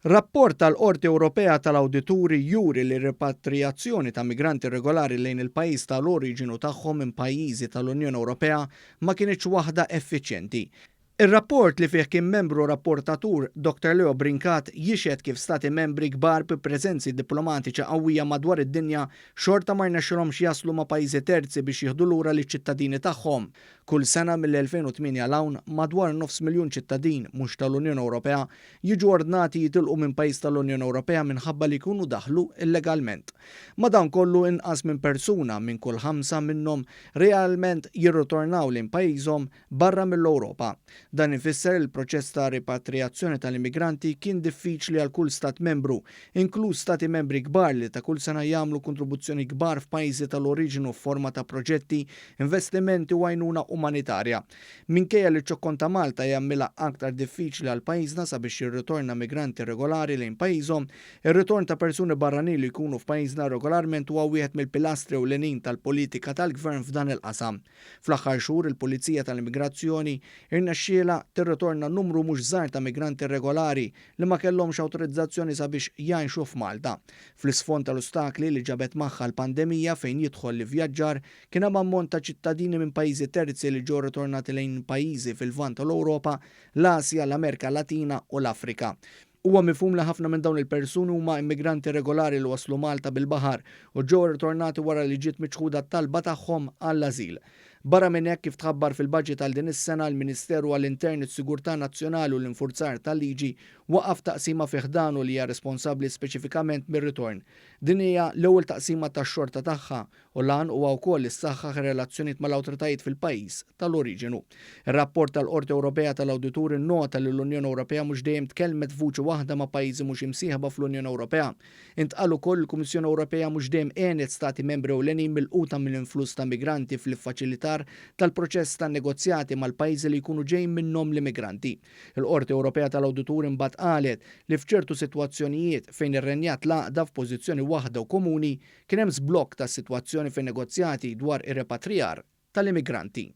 Rapport tal-Qorti Ewropea tal-Awdituri juri li r-ripatrijazzjoni ta' migranti irregolari lejn il-pajjiż tal-oriġinu tagħhom minn pajjiżi tal-Unjoni Ewropea ma kinitx waħda effiċjenti. Ir-rapport li fih kien membru rapportatur Dr Leo Brincat jixhed kif stati membri kbar bi preżenzi diplomatiċi qawwija madwar id-dinja xorta ma rnexxilhomx jaslu ma' pajjiżi terzi biex jieħdu lura liċ-ċittadini tagħhom. Kull sena mill-2008 'l hawn, madwar nofs miljun ċittadin mhux tal-Unjoni Ewropea jiġu ordnati jitilqu minn pajjiż tal-Unjoni Ewropea minħabba li jkunu daħlu illegalment. Madankollu inqas minn persuna minn kull ħamsa minnhom realment jirritornaw lejn pajjiżhom barra mill-Ewropa. Dan ifisser li l-proċess ta' ripatrijazzjoni tal-immigranti kien diffiċli għal kull stat membru, inkluż stati membri kbar li ta' kull sena jagħmlu kontribuzzjoni kbar f'pajjiżi tal-oriġinu f'forma ta' proġetti, investimenti u għajnuna umanitarja. Minkejja li ċ-ċokkon ta' Malta jagħmilha aktar diffiċli għal pajjiżna sabiex jirritorna migranti irregolari lejn pajjiżhom, ir-ritorn ta' persuni barranin li jkunu f'pajjiżna regolarment huwa wieħed mill-pilastri ewlenin tal-politika tal-Gvern f'dan il-qasam. Fl-aħħar xhur il-Pulizija tal-Immigrazzjoni irnexxielha tirritorna numru mhux żgħir ta' migranti irregolari li ma kellhomx awtorizzazzjoni sabiex jgħixu f'Malta. Fl-isfond tal-ostakli li ġabet magħha l-pandemija fejn jidħol l-ivvjaġġar, Kien hemm ammont ta' ċittadini minn pajjiżi terzi li ġew ritornati lejn pajjiżi fil-Lvant tal-Ewropa, l-Asja, l-Amerika Latina u l-Afrika. Huwa mifhum li ħafna minn dawn il-persuni huma immigranti irregolari li waslu Malta bil-baħar u ġew irritornati wara li ġiet miċħuda t-talba tagħhom għall-ażil. Barra minn hekk, kif tħabbar fil-baġit għal din is-sena, il-Ministeru għall-Intern, is-Sigurtà Nazzjonali u l-Infurzar tal-Liġi waqqaf taqsima fi ħdanu li hija responsabbli speċifikament mir-ritorn. Din hija l-ewwel taqsima tax-xorta tagħha u l-għan huwa wkoll li ssaħħaħ ir-relazzjonijiet mal-awtoritajiet fil-pajjiż tal-oriġinu. Ir-rapport tal-Qorti Ewropea tal-Awdituri nnota li l-Unjoni Ewropea mhux dejjem tkellmet f'vuċi waħda ma' pajjiżi mhux imsieħba fl-Unjoni Ewropea. Intqal ukoll li l-Kummissjoni Ewropea mhux dejjem għenet stati membri ewlenin milquta mill-influss ta' migranti fl-iffaċilitar tal-proċess tan-negozjati mal-pajjiżi li jkunu ġejjin minnhom l-immigranti. Il-Qorti Ewropea tal-Awdituri mbagħad qalet li f'ċertu sitwazzjonijiet fejn irrenjat l-għaqda f'pożizzjoni waħda u komuni, Kien hemm żblokk tas-sitwazzjoni fin-negozjati dwar ir-repatrijar tal-immigranti.